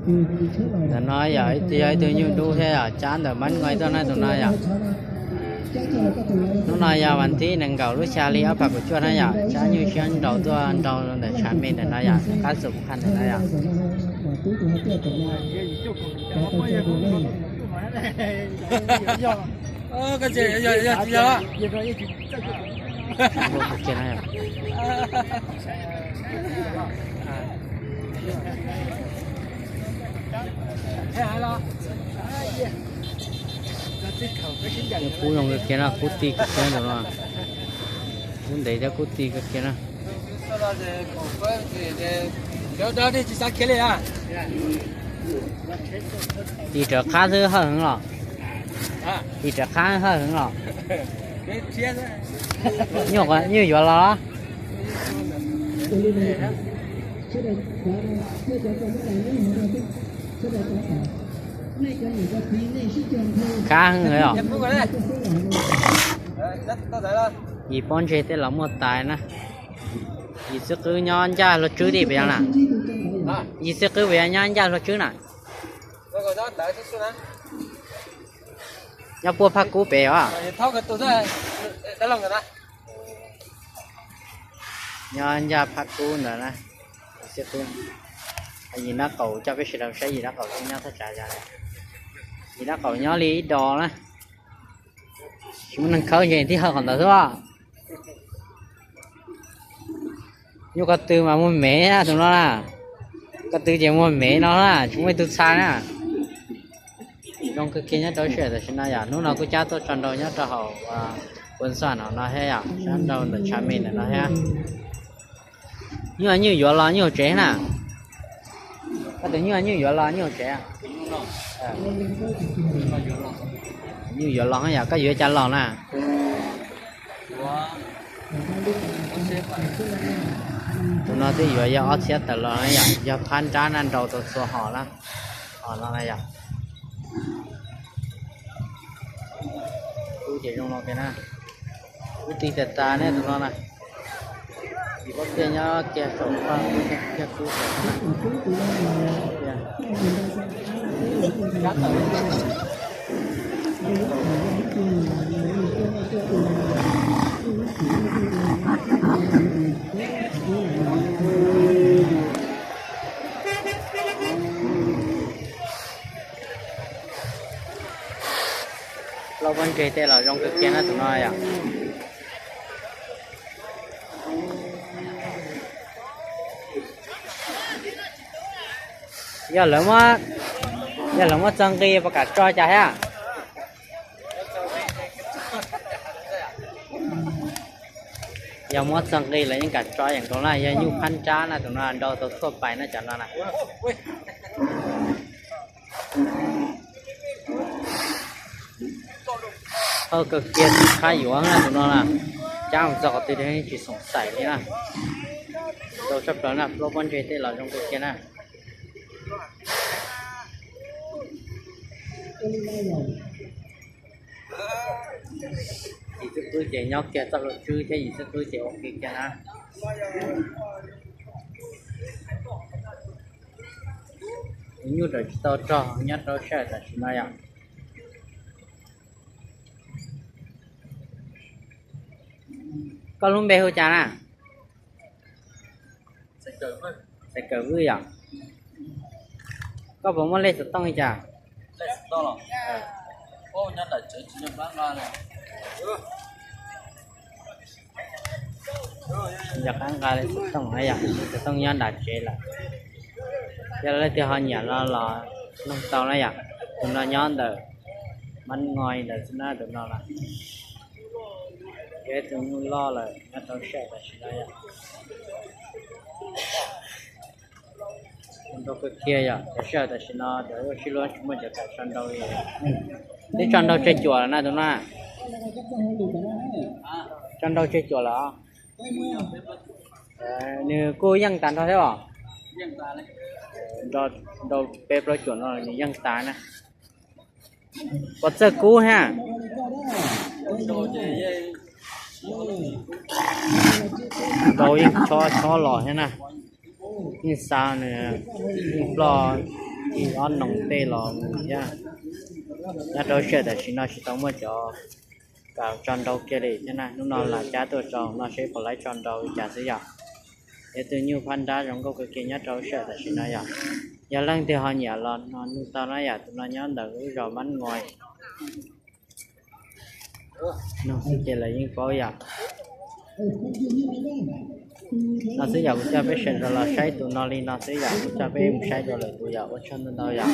Ntawm no yog ib tug, yog ib tug nyuj dub thiab yom, cab ntawm Mab Nqoi tuaj na tus no yom. Hnub no yog vas thib nees nkaum lub xya hli ob phav kaum cuaj na yom, cab nyuj siab nraus tuaj nraus ntawm tshav me ntawm no yom, qab xum qha ntawm no yom. Kub zoo kawg kiag na, kub ti kawg kiag no. Kub ntev thiab kub ti kawg kiag na. Tis rawv qab xwb hawj heev los? Tis rawv qab hawj heev los? Nyuj, nyuj yuav los? Qab heev os. Yim pob ntseg tej los muaj tas na. Yim xwb qwb nyob ncaj hlua tswb tim puas yog na? Yim xwb qwb puas yog nyob ncaj hlua tswb na? Nyob puag phab kub pem os. Nyob ncaj phab kub ntawd na. Yim nab qaum coj peb sawv daws saib yim nab qaum nyob thaj tsam. Yim nab qaum nyob li ib dos na. Tsis muaj neeg khawb ces tib hawj qhov ntawd xwb. Nyuj ko tw mas muag mev tus no na. Ko tw ces muag mev no na, tsis muaj ib tug txha na. Zoo kawg kiag nyob rau sij hawm tam sim no yom, hnub no kuj cab tuaj tso nrau nyob rau hauv Pua Xaj no no thiab yom, sab nrau ntawm tshav me ntawm no thiab. Nyuj, nyuj yuav los nyuj hauv tsev na. Koj tus nyuj, nyuj yuav los nyuj hauv tsev. Nyuj yuav los yom, koj yuav cas los na? Tus no twb yuav yog ob txhiab tawm los na yom, yog phab nrab na, nrau tau txhua hom na. Hom no na yom. Kub ces zoo no kiag na. Kub ti tas tas ne tus no na. Yim pob tiaj nyob kiag saum kub, kiag kub saum no na. Plaub pob ntseg tej los zoo kawg kiag na tus no yom. Yog lawv muab, yog lawv muab txog nqi puas kam tso cas thiab? Yog muab txog nqi lawv yeej kam tso yeem nkaus na, yog nyuj phab nrab na, tus no nrau tau thuaj pais na cov no na. Hawj kawg kiag, tsis tshua yuav na tus no na. Cab mus txog qhov twg tsis xoom xaim li na. Ntau tshaj plaws na, plaub pob ntseg tej los zoo kawg kiag na. Yim xwb qwb ces nyob kiag txoj hlua tswb thiab, yim xwb qwb ces ua ke kiag na. Tus nyuj tseem tsis tau rog nyob rau sij hawm tam sim no yom. Koj lub npe hu cas na? Xaiv Kawm Vwj yom. Koj puas muaj lej xov tooj li cas? Yog qab nqa lej xov tooj na yom, lej xov tooj nyob nram tsev lawm. Yog leej twg ho nyiam no los noog tau na yom. Tus no nyob ntawm Mab Ngoi ntawd xwb na, tus no na. Yog ib tug nyuj loj lawm nyob rau sij hawm tam sim no yom. Nrau kawg kiag yom, cov sij hawm tam sim no cov ua sib luab tsis muaj cov kam tso nrau li. Twb tso nrau tseg cuam lawm na tus no. Tso nrau tseg cuam lawm. Nws kuj yeej tas nrho thiab os. Nrau peb plaub cuam no nws yeej tas na. Puas txawj kub thiab? Nrau yeej chob chob los thiab na. Yeej xa nws, yeej ploj Ib ob noog tej los mus thiab. Nyob rau lub sij hawm tam sim no tsis tau muaj cov kam tso nrau kiag li thiab na. Hnub no lam cab tuaj tso no seb puas laib tso nrau li cas xwb yom. Yog tus nyuj phab nrab zoo nkauj kawg kiag nyob rau lub sij hawm tam sim no yom. Yog leej twg ho nyiam los no nug tau na yom, tus no nyob ntawm lub zos Mab Ngoi. Nug xwb ces lawv yeej paub yom. No xwb yom, kuv coj peb sawv daws los saib tus no li no xwb yom, kuv coj peb mus saib dua lwm tus yom, ua tsaug ntau ntau yom.